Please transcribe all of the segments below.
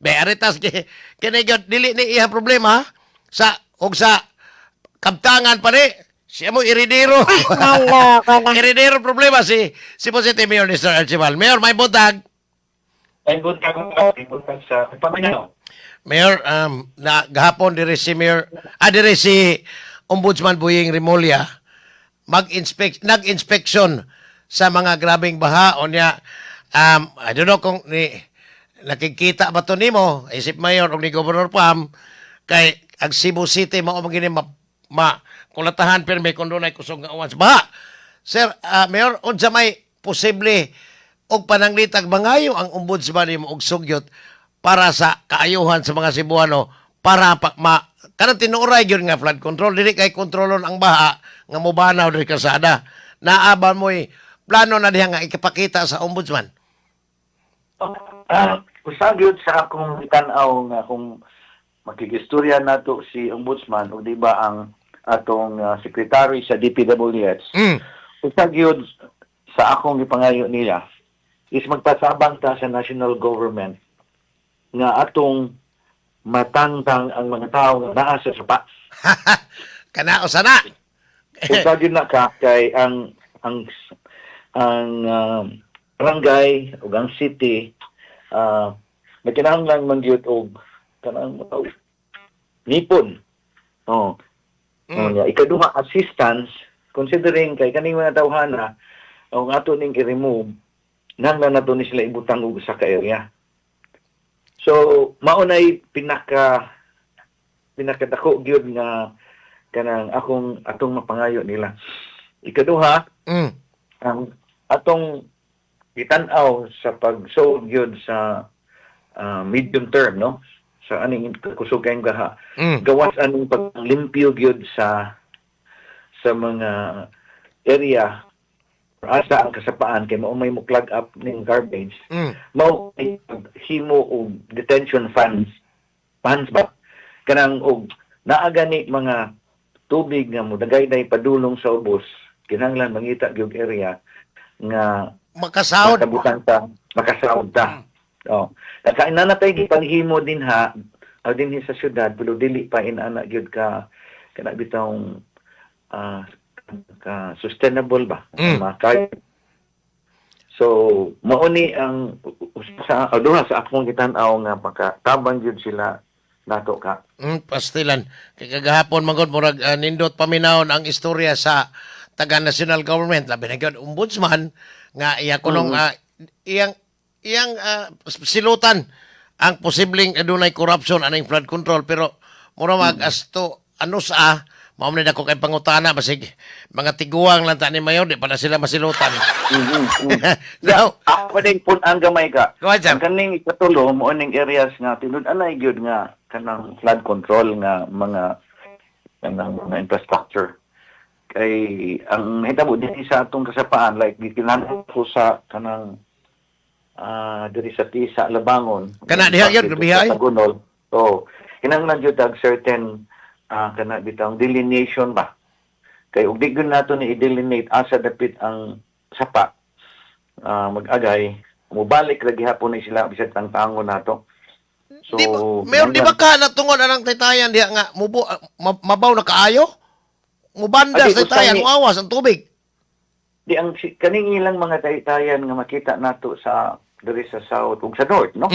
Be aretas kay kini gyud dili ni iya problema sa og sa kabtangan pa ni siya mo iridero. Naloko na. Iridero problema si Cebu City Mayor Mr. Archival. Mayor, may buntag. Ay buntag sa paminaw. Mayor, na gahapon dire si Mayor, dire si Ombudsman Buying Remulla mag-inspect nag-inspection sa mga grabeng baha. Unya, I don't know kung ni nakikita ba to nimo isip mayor og ni Governor Pam, kay ang Cebu City mao man gini ma kulatahan pirmi kung dunay kusog nga uwan sa baha. Sir, Mayor, unsa may posible og pananglitag mangayo ang ombudsman nimo og sugyot para sa kaayuhan sa mga Cebuano, para pa, ma kanang tinuoray gyud nga flood control, dili kay kontrolon ang baha nga mobanaw diri kalsada? Naa ba mo'y plano na diha nga ikipakita sa ombudsman? Usa gyud sa akong tan-aw nga kung makigistorya nato si ombudsman o di ba ang atong secretary sa DPWH. Usa gyud sa akong gipangayo nila is magpasabang ta sa national government nga atong matangtang ang mga tao nga naa sa sapa. Kana usa na. Usa gyud na ka kay ang barangay ug ang city nagkinahanglan man gyud og kanang nipon. Oh. Oh, ikaduha, assistance, considering kay kaning mga tawhana ang ato ning i-remove, nang nato ni sila ibutang og usa ka area. So mao nay pinakadako gyud nga kanang akong atong mapangayo nila. Ikaduha, ang atong gitan-aw sa pag-solve gyud sa medium term, no, sa aning kusog kayong baha, gawas aning paglimpyo gyud sa mga area asa ang kasapaan kay mao may mo clog up ning garbage, mao ay himo og detention funds funds ba, kanang og naa gani mga tubig nga modagayday padulong sa ubos, kinahanglan mangita gyud area nga Makasahod. makabutan ta, makasahod ta. Oh, nakaina na tay gipanghimo din ha o dinhi sa syudad, pero dili pa inana gyud ka kana bitawng ka sustainable ba. Makay. So mao ni ang sa o duha sa akong gitan-aw nga pakatabang gyud sila nato ka. Pastilan. Kay kagahapon man gud murag nindot paminawon ang istorya sa taga national government, labi na gyud ombudsman nga iya kunong iyang iyang silutan ang posibleng adunay corruption aning flood control, pero mura mag asto ano sa mao man dako kay pangutana, basig mga tiguang lang ta ni mayor, di pa na sila masilutan. Now, Ako din pun ang gamay ka. Go ahead, sir. Ang kaning ikatulo mo ning areas nga tinud-anay gyud nga kanang flood control nga mga kanang mga infrastructure. Kay ang nahitabo dinhi sa atong kasapaan, like gikinahanglan ko sa kanang diri sa Tisa, Labangon. Kana diha gyud, grabe ay. Sa Gunol. So, kinahanglan gyud og certain kana bitawng delineation ba. Kay ug di gyud nato ni i-delineate asa dapit ang sapa mag-agay, mubalik ra gihapon ni sila bisag tangtangon nato. So, Di ba, mayor, di ba ka natungod anang taytayan diha nga mubo, mabaw na kaayo? Mubanda Adi, sa taytayan, muawas ang tubig. Di ang kaning ilang mga taytayan nga makita nato sa diri sa south ug sa north, no?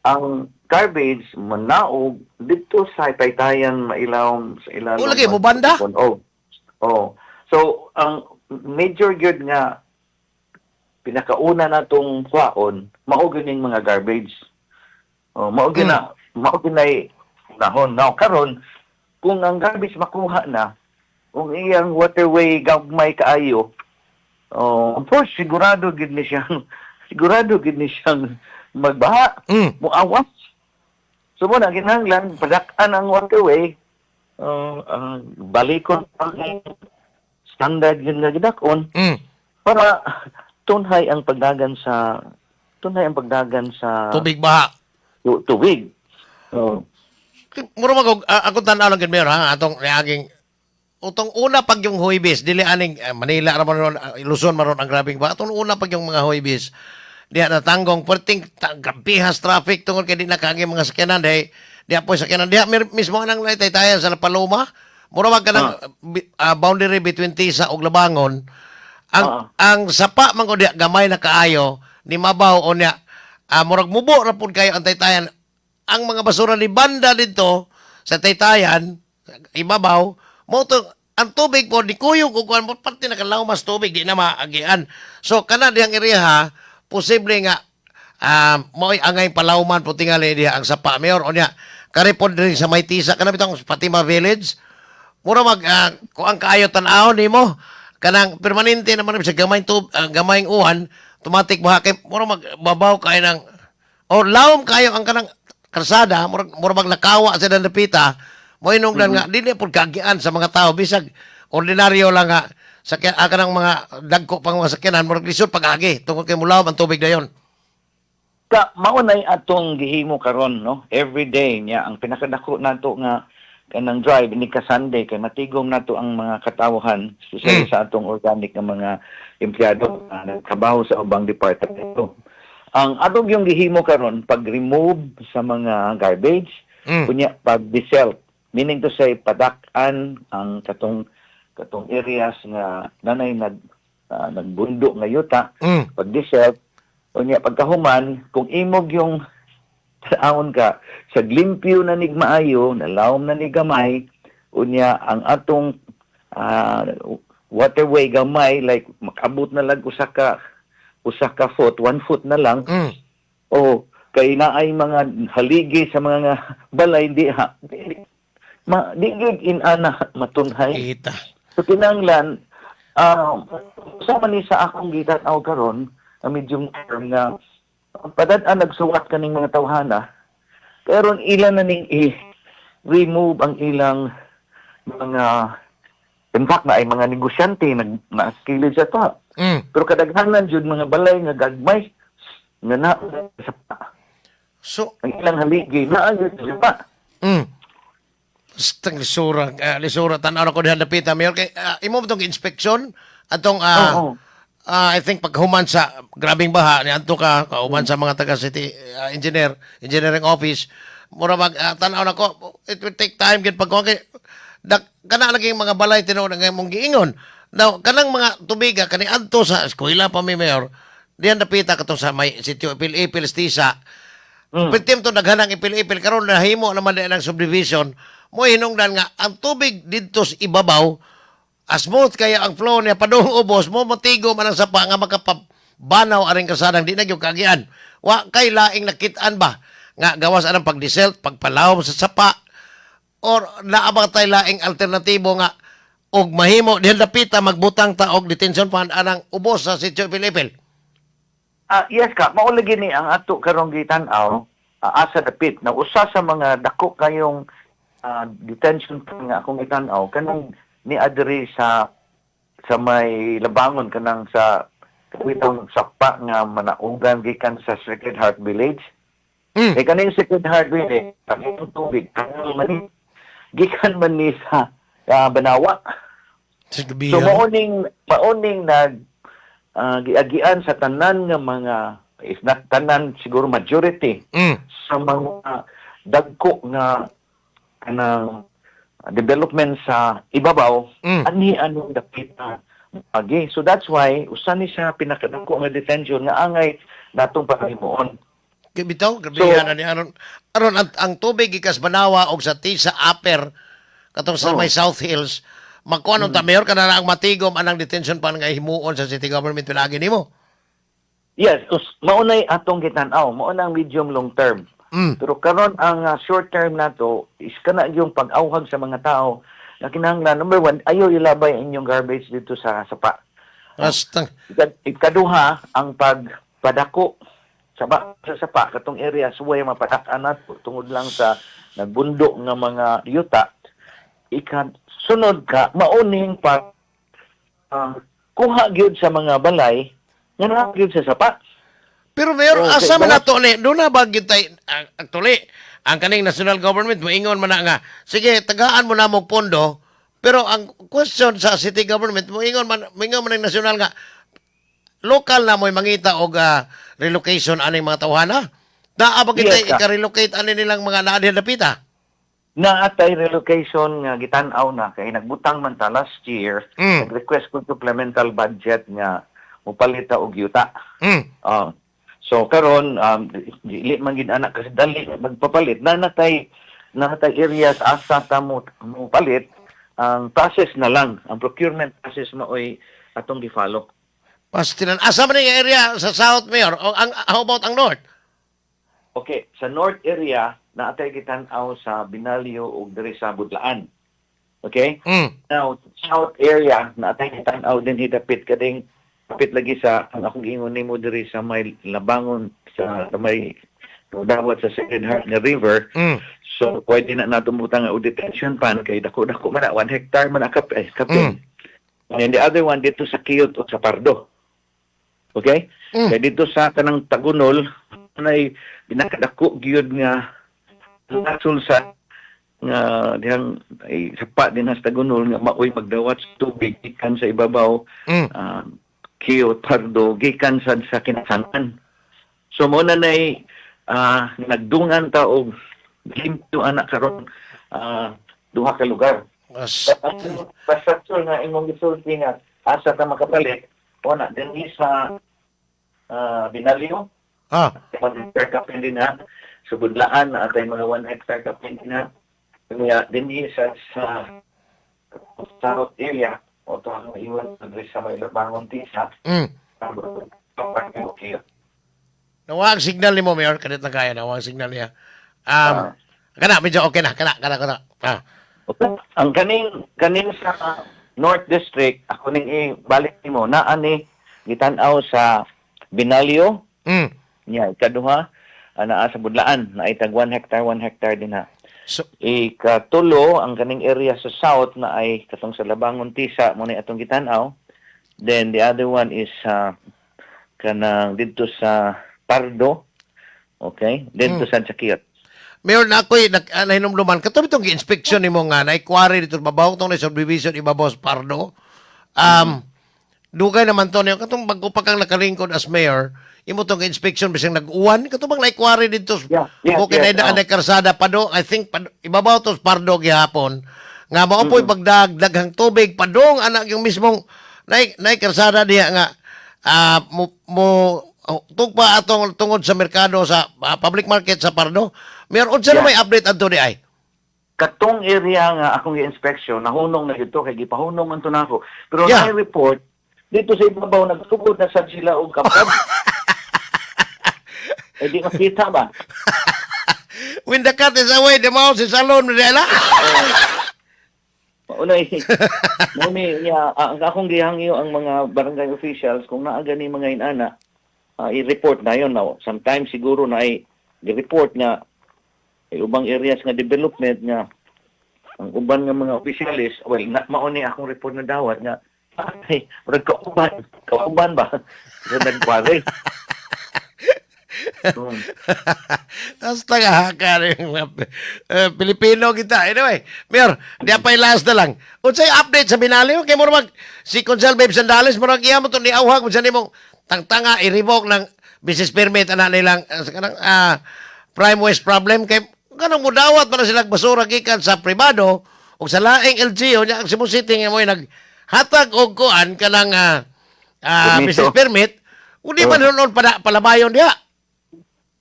Ang garbage manaog didto sa taytayan mailawom sa ilalom. O, lagi, mubanda? Oh. Oh. So ang major gyud nga pinakauna natong kuhaon mao gyud ning mga garbage. Oh, mao gyud na mao gyud nay nahon. Now karon kung ang garbage makuha na, kung iyang waterway gagmay kaayo, oh, of course sigurado gid ni siyang magbaha, muawas. So mo na kinahanglan padak-an ang waterway, balikon ang standard yun nga gidak-on para tunhay ang pagdagan sa Tubig baha. Tubig. Oh. Mura mag ako tan-aw lang gid, mayor, ha, atong niaging utong una pag yung Huwebes, dili aning Manila ra man ron, Luzon man ron ang grabing baha. Atong una pag yung mga Huwebes. Diha natanggong perting grabehas traffic tungod kay di nakaagi mga sakyanan dahil diha po sakyanan diha mismo anang taytayan sa La Paloma. Mura mag kanang boundary between Tisa ug Labangon. Ang ang sapa man ko diha gamay na kaayo ni mabaw o niya murag mubo ra pud kayo ang taytayan. Ang mga basura ni banda dito sa taytayan ibabaw mo to ang tubig po ni kuyog og kuan mo parte nakalaw mas tubig di na maagian. So kana diyang area posible nga mo'y angay palawman po tingali diha ang sapa, Mayor. O niya kari pod diri sa may Tisa kana bitong Fatima Village, mura mag kuang kaayo tan-awon nimo kanang permanente naman sa gamay tub gamayng uwan automatic baha kay mura mag babaw kay ng o lawom kayo ang kanang kalsada, mura mag lakawa sa dandapita mo inungdan nga dili pud kagian sa mga tao bisag ordinaryo lang nga sa kanang mga dagko pang mga sakyanan murag lisod pag-agi tungod kay mulawom ang tubig dayon. Ka mao nay atong gihimo karon, no, every day niya ang pinakadako nato nga kanang drive ni ka Sunday kay matigom nato ang mga katawhan, especially sa atong organic nga mga empleyado nga nagtrabaho sa ubang departamento. Ang atong yung gihimo karon, pag-remove sa mga garbage, kunya pag desilt, meaning to say padak-an ang katong areas nga nanay nagbundo nga yuta, pag desilt. Unya pagkahuman, kung imog yung taon ka sa limpyo na nig maayo, nalawom na ni gamay, unya ang atong waterway gamay, like makabot na lang usa ka foot, 1 foot na lang, o kay naay mga haligi sa mga balay di ha di, ma, di gyud inana matunhay. Kita. So kinahanglan sa man ni sa akong gitan-aw karon ang medium term nga padad-an nagsuwat kaning mga tawhana karon ila na ning i-remove ang ilang mga, in fact na ay mga negosyante nag naskilid sa to, pero kadaghanan jud mga balay nga gagmay nga na sa So ang ilang haligi naa jud sa pa. Stang lisura, lisura tan-aw na ko diha dapita, Mayor, kay imo ba tong inspection atong Oo. I think paghuman sa grabing baha ni adto ka kauban sa mga taga city engineer engineering office, mura mag tan-aw na ko it will take time gid pag kay dak kana lagi mga balay tinuod nga imong giingon. Now kanang mga tubiga kani adto sa eskwela pa mi, Mayor, diyan dapita katong sa may sitio Ipil-Ipil Tisa. Pitim to daghanang ipil-ipil karon nahimo naman din ang subdivision mo hinungdan nga ang tubig didto sa ibabaw smooth kaya ang flow niya padung ubos mo matigo man ang sapa nga makapabanaw aring kasadang di na gyud kagian. Wa kay laing nakit-an ba nga gawas anang pagdesilt, pagpalawom sa sapa, or naa ba tay laing alternatibo nga og mahimo dihan dapita magbutang ta og detention pond anang ubos sa sitio Ipil-Ipil? Ah, yes ka, mao lagi ni ang ato karong gitan-aw asa dapit na usa sa mga dako kayong detention pond nga akong gitan-aw kanang ni adri sa may Labangon, kanang sa kawitong sapa nga manaugan gikan sa Sacred Heart Village. Eh kaning Sacred Heart Village, ang tubig kanang man ni gikan man ni sa Banawa. Sa So maoning nag giagian sa tanan nga mga, if not tanan, siguro majority sa mga dagko nga kanang development sa ibabaw ani anong dapita agi. So that's why usa ni siya pinakadako nga detention nga angay natong pahimuon. Kay bitaw, grabe na ni aron ang tubig gikas Banawa og sa Tisa Upper katong sa may South Hills makuha mm. Ta, Mayor, kana na ang matigom anang detention pond nga himuon sa city government pinagi nimo. Yes, maunay atong gitan-aw, mao na ang medium long term. Pero karon ang short term nato is kana yung pag-awhag sa mga tao na kinahanglan, number one, ayaw ilabay ang inyong garbage dito sa sapa. Basta Ikaduha, ang pagpadako sa sapa katong area suway mapadak-an nato tungod lang sa nagbundo nga mga yuta. Ika sunod ka mauning pag kuha gyud sa mga balay nga naa gyud sa sapa. Pero Mayor, asa man nato ni? Doon na ba gyud tay actually ang kaning national government moingon man na nga sige tagaan mo na mo pondo, pero ang question sa city government moingon man ang national nga local na mo'y mangita og relocation aning mga tawhana? Naa ba kita Yes, ka. ika-relocate ani nilang mga naa diha dapita? Naatay relocation nga gitan-aw na kay nagbutang man ta last year, nag-request ko supplemental budget nga mopalit ta og yuta. Ah. So karon dili man gid ana kasi dali magpapalit na natay areas asa ta mo palit. Ang process na lang, ang procurement process maoy atong gi-follow. Pastilan. Asa man yung area sa South, Mayor? O, ang, how about ang North? Okay, sa north area naatay gitan-aw sa Binalio ug diri sa Budlaan. Okay? Now, south area naatay gitan-aw din hidapit kading kapit lagi sa ang akong giingon nimo diri sa may Labangon, sa may dawat sa Sacred Heart nga river. So pwede na nato butang og detention pond kay dako-dako man na, 1 hectare man na kapin. And the other one dito sa Kiyot o sa Pardo. Okay? Kay dito sa kanang Tagunol nay pinakadako gyud nga lasol sa nga dihang ay, sapa din sa Tagunol nga maoy magdawat sa tubig gikan sa ibabaw, Kiyot, Pardo, gikan sad sa Kinasangan. So mo na nay nagdungan ta og limpyo ana karon, duha ka lugar. Basta nga imong gisulti nga asa ta makapalit, o na dinhi sa Binalio, 1 hectare kapin din na sa Budlaan na atay mga 1 hectare kapin din na. Kaya dinhi sa south area o to ang iwan diri sa may Labangon Tisa. Okay. Nawa ang signal nimo, Mayor. Kanit na kaya, nawa ang signal niya. Kana, medyo okay na. Kana, kana, kana. Ah. Okay. Ang kaning sa North District, ako ning ibalik nimo naa ni gitan-aw sa Binalio, niya ikaduha naa sa Budlaan, na tag 1 hectare, 1 hectare din ha. So, Ikatulo, ang kaning area sa south na ay katong sa Labangon Tisa mo ni atong gitan-aw. Then the other one is kanang didto sa Pardo. Okay? Didto sa Kiyot. Mayor, na ako'y nahinumduman. Kato itong gi-inspection nimo nga, na-quarry dito, babaw itong na subdivision, ibabaw sa Pardo. Dugay naman to niyo. Katong bago pa kang nakalingkod as mayor, imo tong inspection bisang nag-uwan, katong bang na-quarry dito. Yeah, okay na oh. Karsada pado, I think pado, ibabaw to sa Pardo gihapon. Nga mao po'y bagdag daghang tubig padong anak yung mismong nay karsada diha nga mo oh, tugpa atong tungod sa merkado sa public market sa Pardo. Mayor, unsa na may update adto di ay? Katong area nga akong gi-inspection, nahunong na dito kay gipahunong man to nako. Pero na report dito sa ibabaw nagsugod na sad sila og kapab. Eh di makita ba? When the cat is away, the mouse is alone. Di ala? Maunay. Mao ni niya ang akong gihangyo ang mga barangay officials kung naa gani mga inana, i-report na yon now. Sometimes siguro na ay i-report nga ay ubang areas nga development nga ang uban nga mga officials, well na, mao ni akong report na dawat nga ay murag kauban kauban ba so nagkwari. Tapos tagahaka rin yung mga Pilipino kita. Anyway, Mayor, di pa last na lang. Unsay update sa Binalio? Kay murag si Consel Babe Sandales, murag iya mo to niawhag mo sa nimong tangtanga i-revoke ng business permit ana nilang sa kanang prime waste problem kay kanang mudawat man na sila basura gikan sa pribado ug sa laing LGU nya ang Cebu City nga mo'y naghatag og kuan kanang Permiso. business permit ug di pa noon palabayon diha.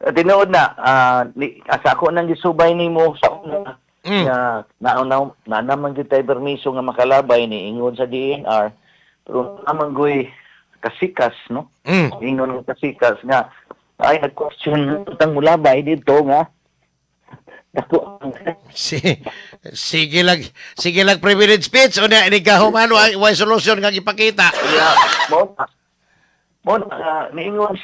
Tinuod na asa ako nang gisubay nimo sa una nga na na naman gyud tay permiso nga makalabay ni ingon sa DENR, pero naman goy kasikas, no? Ingon ng kasikas nga ay nag-question tang mulabay dito nga dako ang Si, sige lang privilege speech o na ini kahuman way solution nga gipakita. Yeah, mo na niingon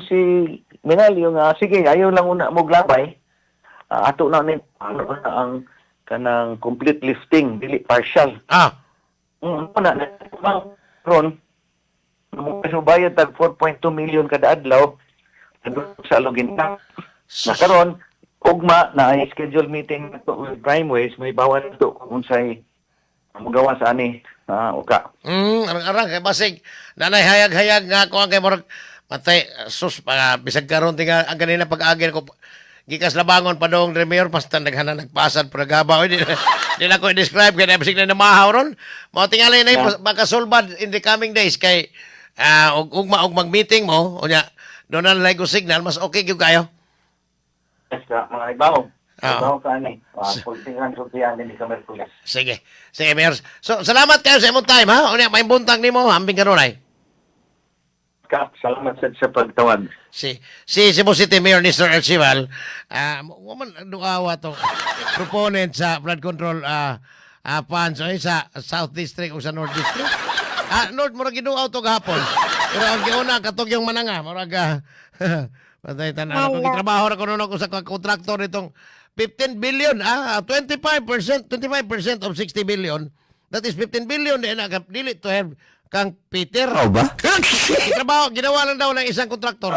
si Minalyo nga sige, ayaw lang una mo glabay. Ato na ni ano na ang kanang complete lifting, dili partial. Mo na ron mo bayad tag 4.2 million kada adlaw sa Aloginta. Na karon ugma na ay schedule meeting nato with Prime Waste, may bawan nato kung unsay mogawa sa ani uka. Arang-arang kay basig nanay hayag-hayag nga ko ang kay murag Matay, sus, bisag karon tinga ang ganina pag-agi ko gikas Labangon padong dre, Mayor, basta naghanan nagpasad pagaba. Oy, di na ko i-describe kay bisag na namahaw ron. Mao tingali na makasulbad in the coming days kay og ugma og mag-meeting mo unya doon na lang ko signal, mas okay gyud kayo. Yes, ka, mga ibaw. Oo. Ibaw ka ani. Pultingan sultian din ka Merkules. Sige. Sige, Mayor. So, salamat kayo sa imong time, ha? Unya, may buntag nimo, hambing kanunay. Kap, salamat sad sa pagtawag. Si Cebu City Mayor Nestor Archival, woman duawa to proponent sa flood control funds oy, sa South District o sa North District. North murag giduaw to gahapon. Pero ang giuna katog yung Mananga, murag patay tanan ko gitrabaho ra kuno ko sa kontraktor itong 15 billion, 25%, 25% of 60 billion. That is 15 billion din na dili to have kang Peter. ba? Trabaho, ginawa lang daw ng isang kontraktor.